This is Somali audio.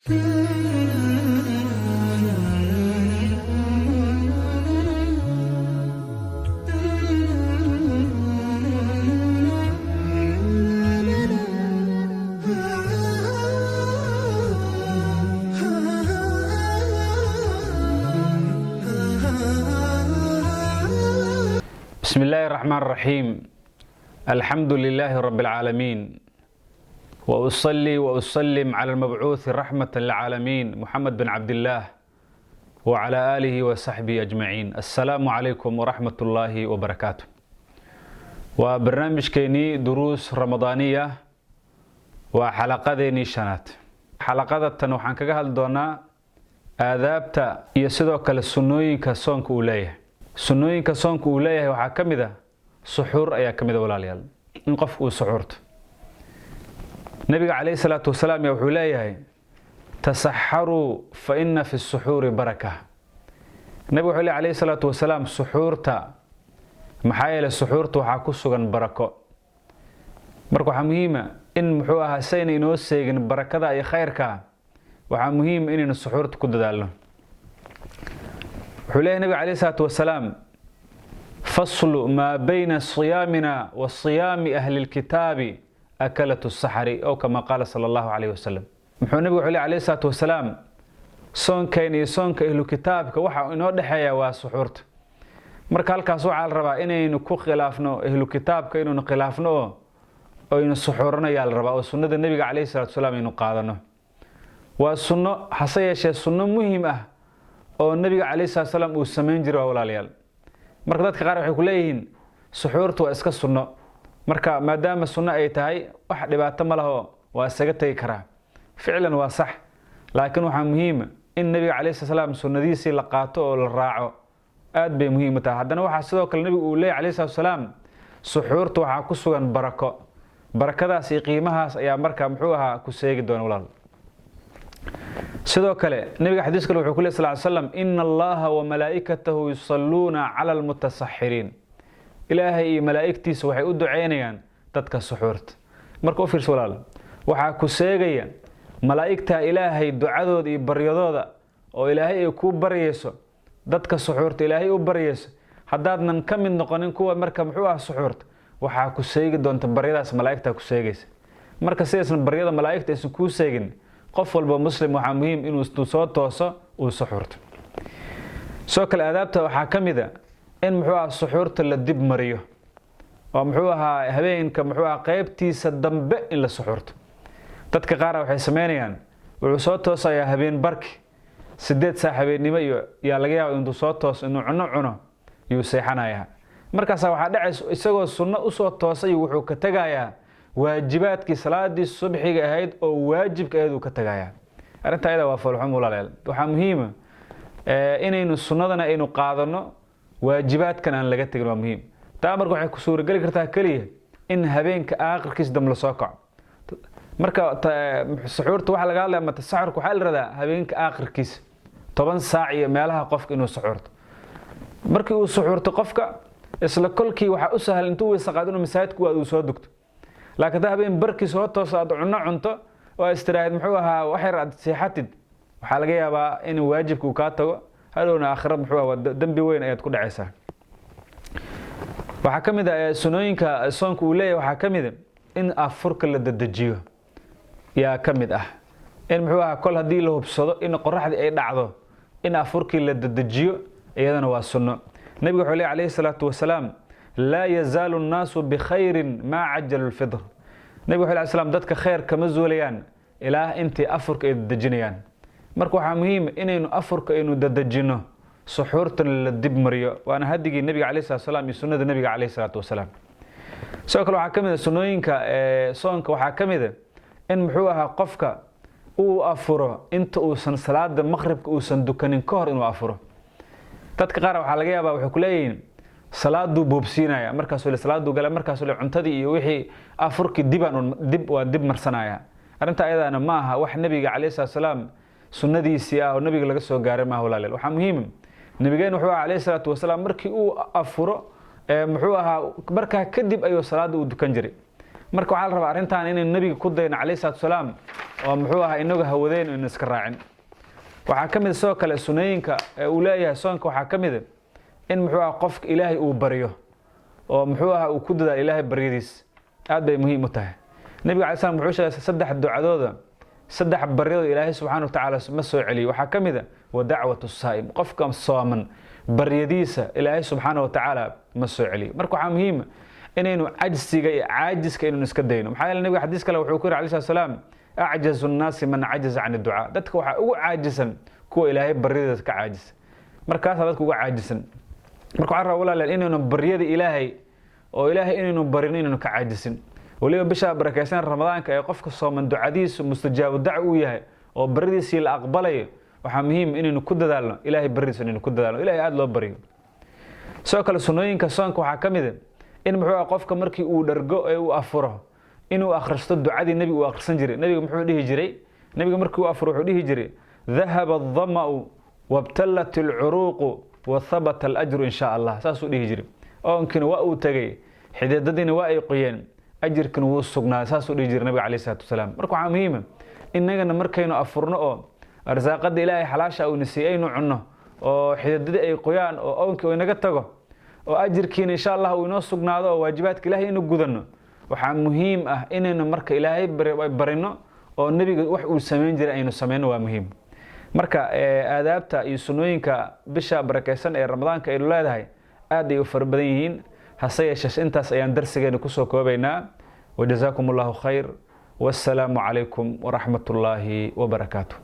بسم الله الرحمن الرحيم. الحمد لله رب العالمين، وأصلي وأسلم على المبعوث رحمة للعالمين محمد بن عبد الله وعلى آله وصحبه أجمعين. السلام عليكم ورحمة الله وبركاته. وبرنامجكيني دروس رمضانية وحلقتيني شنات. حلقة waxaan kaga hadli doonaa aadaabta iyo sidoo kale sunnooyinka soonka uu leeyahay. Sunnooyinka soonka uu leeyahay waxaa ka mid ah suxuur ayaa ka mid ah, walaalayaal, in qofku uu suxuurto. Nabiga calayhi salaatu wasalaam wuxuu leeyahay: "Tasaxaruu fa inna fi suxuuri baraka." Nabigu wuxuu leeyahay calayhi salaatu wasalaam: "Suxuurta, maxaa yeelay suxuurta waxaa ku sugan barako." Marka waxaa muhiima in muxuu ahaa sayna inoo seegin barakada iyo khayrka, waxaa muhiim inaynu suxuurta ku dadaalno. Wuxuu leeyahay nabiga calayhi salaatu wasalaam: "Faslu maa bayna siyaamina wa siyaami ahli lkitaabi akalatu saxari," ow kama qaala sala Allahu calayhi wasalam. Muxuu nabigu wuxuu leeyahay calayhi salaatu wasalaam: soonkeena iyo soonka ahlu kitaabka waxa inoo dhexeeya waa suxuurta. Marka halkaas waxaa la rabaa inaynu ku khilaafno ahlu kitaabka, inaynu khilaafno oo aynu suxuurano ayaa la rabaa, oo sunnada nebiga calayhi salaatu wasalaam aynu qaadano. Waa sunno, hase yeeshee sunno muhiim ah oo nabiga calayhi salatu wasalaam uu samayn jiray waa, walaalayaal. Marka dadka qaar waxay ku leeyihiin suxuurtu waa iska sunno, marka maadaama sunno ay tahay wax dhibaato ma laho, waa isaga tegi karaa. Ficlan waa sax, laakiin waxaa muhiima in nabiga calayhi salatu wasalaam sunnadiisii la qaato oo la raaco, aad bay muhiim u tahay. Haddana waxaa sidoo kale nabigu uu leeyahy calayhi salatu wasalaam: suxuurta waxaa ku sugan barako. Barakadaas iyo qiimahaas ayaa marka muxuu ahaa ku seegi doona, walaal. Sidoo kale nabiga xadiis kale wuxuu ku leey sal ly slam: "Ina Allaha wa malaa'ikatahu yusalluuna cala almutasaxiriin." Ilaahay iyo malaa'igtiisa waxay u duceynayaan dadka suxuurta. Marka u fiirsa, walaal, waxaa ku seegaya malaa'igta Ilaahay ducadooda iyo baryadooda oo Ilaahay ay kuu baryayso, dadka suxuurta Ilaahay u baryayso. Haddaadnan ka mid noqonin kuwa marka muxuu ah suxuurta, waxaa ku seegi doonta baryadaas malaa'igta ku seegaysa. Marka sidaysan baryada malaa'igta aysan kuu seegin, qof walba muslim waxaa muhiim inuu soo tooso, uu suxuurto. Sidoo kale aadaabta waxaa ka mid a in muxuu aha suxuurta la dib mariyo, oo muxuu ahaa habeenka muxuu ahaa qaybtiisa dambe in la suxuurto. Dadka qaar waxay sameynayaan, wuxuu soo toosayaa habeen barki, 8 saac habeennimo iyo yaa laga yaaba intuu soo tooso, inuu cuno cuno yuu seexanayaa. Markaasaa waxaa dhacaysa isagoo sunno usoo toosay wuxuu ka tegayaa waajibaadkii salaadii subxiga ahayd oo waajibka ahayd uu ka tegayaa. Arrinta ayada waa foolxum, walaalayaal. Waxaa muhiima inaynu sunnadana aynu qaadano, waajibaadkan aan laga tegin, waa muhiim taa. Marka waxay ku suurageli kartaa keliya in habeenka aakhirkiisa dambe lasoo kaco. Marka suxuurta waxaa laga hadlaya ama tasaxurka waxaa la radaa habeenka aakhirkiisa 10 saac iyo meelaha qofka inuu suxuurto. Markii uu suxuurto qofka, isla kolkii waxaa u sahlan intuu weysa qaado inuu masaajidku aad uu soo dugto. Laakiin haddaa habeen barkii soo tooso, aad cunno cunto oo aad istiraahid muxuu ahaa wax yar aad seexatid, waxaa laga yaabaa in waajibka uu kaa tago. Hadhowna aakhira muxuu ahaa dembi weyn ayaad ku dhacaysaa. Waxaa ka mid ah sunooyinka soonka uu leeyahay, waxaa ka mid a in afurka la dedejiyo. Yaa ka mid ah in muxuu ahaa kol haddii la hubsado in qoraxdii ay dhacdo in afurkii la dedejiyo, iyadana waa sunno. Nabiga wuxuu leeyahy calayhi salaatu wasalaam: "Laa yazaalu nnaasu bikhayrin maa cajalu lfitr." Nabiga wuxuu lay slam: dadka khayr kama zuulayaan ilaa intii afurka ay dedejinayaan. Marka waxaa muhiim inaynu afurka aynu dedejinno, suxuurtana la dib mariyo, waana hadigii nabiga calayhi salatu wasalaam iyo sunnada nabiga calayhi salaatu wasalaam. Sidoo kale waxaa ka mid a sunnooyinka soonka, waxaa ka mid a in muxuu ahaa qofka uu afuro inta uusan salaada maqribka uusan dukanin ka hor inuu afuro. Dadka qaar waxaa laga yaabaa waxay ku leeyihiin salaaduu boobsiinaya, markaasuu le salaaduu gala, markaasuu le cuntadii iyo wixii afurkii dibaan dib waan dib marsanaya. Arrinta ayadaana ma aha wax nabiga calayhi salatu wasalaam sunnadiisii ah oo nabiga laga soo gaaray maaha, walaalayaal. Waxaa muhiim, nabigeen wuxuu ahaa calayhi salaatu wasalaam markii uu afuro muxuu ahaa markaa kadib ayuu salaada uu dukan jiray. Marka waxaa la rabaa arrintan inaynu nabiga ku dayno calayhi salaatu wasalaam. Oo muxuu ahaa inagu hawadeen inu iska raacin. Waxaa ka mid sidoo kale sunnooyinka ee uu leeyahay soonka, waxaa ka mid in muxuu ahaa qofka Ilaahay uu baryo oo muxuu ahaa uu ku dadaalo Ilaahay baryadiis. Aad bay muhiim u tahay. Nabiga calai slam wuxuu sheegay saddex ducadooda, saddex baryadooda Ilaahay subxaana wa tacaala ma soo celiyo. Waxaa ka mid a wa dacwatu saa'im, qofka sooman baryadiisa Ilaahay subxaana wa tacaala ma soo celiyo. Marka waxaa muhiima inaynu cajsiga iyo caajiska inaynu iska dayno. Maxaa yeele nabiga xadiis kale wuxuu ku yiri alayhi salatu salaam: "Acjazu nnaasi man cajaza can adducaa." Dadka waxaa ugu caajisan kuwa Ilaahay baryadiisa ka caajisa, markaasaa dadka uga caajisan. Marka waxaan rabaa, walaalayaal, inaynu baryada Ilaahay oo Ilaahay inaynu barino inaynu ka caajisin, weliba bisha barakeysan Ramadaanka ee qofka sooman ducadiisu mustajaabu dacwo uu yahay oo baryadiisii la aqbalayo. Waxaa muhiim inaynu ku dadaalno Ilaahay baryadiisa, inaynu ku dadaalno Ilaahay aada loo baryo. Sidoo kale sunnooyinka soonka waxaa ka mid a in muxuu ah qofka markii uu dhargo ee uu afuro inuu akhristo ducadii nebiga uu akhrisan jiray. Nebiga muxuu dhihi jiray? Nebiga markii uu afuro wuxuu dhihi jiray: "Dahaba aldama'u wabtallat alcuruuqu wa habata alajru in shaa Allah." Saasuu dhihi jiray. Oonkiina waa uu tegey, xididadiina waa ay qoyeen, ajirkina wuu sugnaaday, saasuu dhihi jiray nabiga calayhi salaatu wasalaam. Marka waxaa muhiima innagana markaynu afurno oo arsaaqada Ilaahay xalaasha uu nasiiyey aynu cunno oo xididadii ay qoyaan oo oonkii uu inaga tago oo ajirkiina insha Allah uu inoo sugnaado oo waajibaadka Ilaahay inuu gudanno, waxaa muhiim ah inaynu marka Ilaahay barino oo nebiga wax uu samayn jiray aynu samayno, waa muhiim. Marka aadaabta iyo sunnooyinka bisha barakeysan ee Ramadaanka aynu leedahay aad ay u fara badan yihiin. Hase yeeshee intaas ayaan darsigeena kusoo koobaynaa. Wajazaakum Allahu khayr, wassalaamu calaykum waraxmat ullaahi wabarakaatu.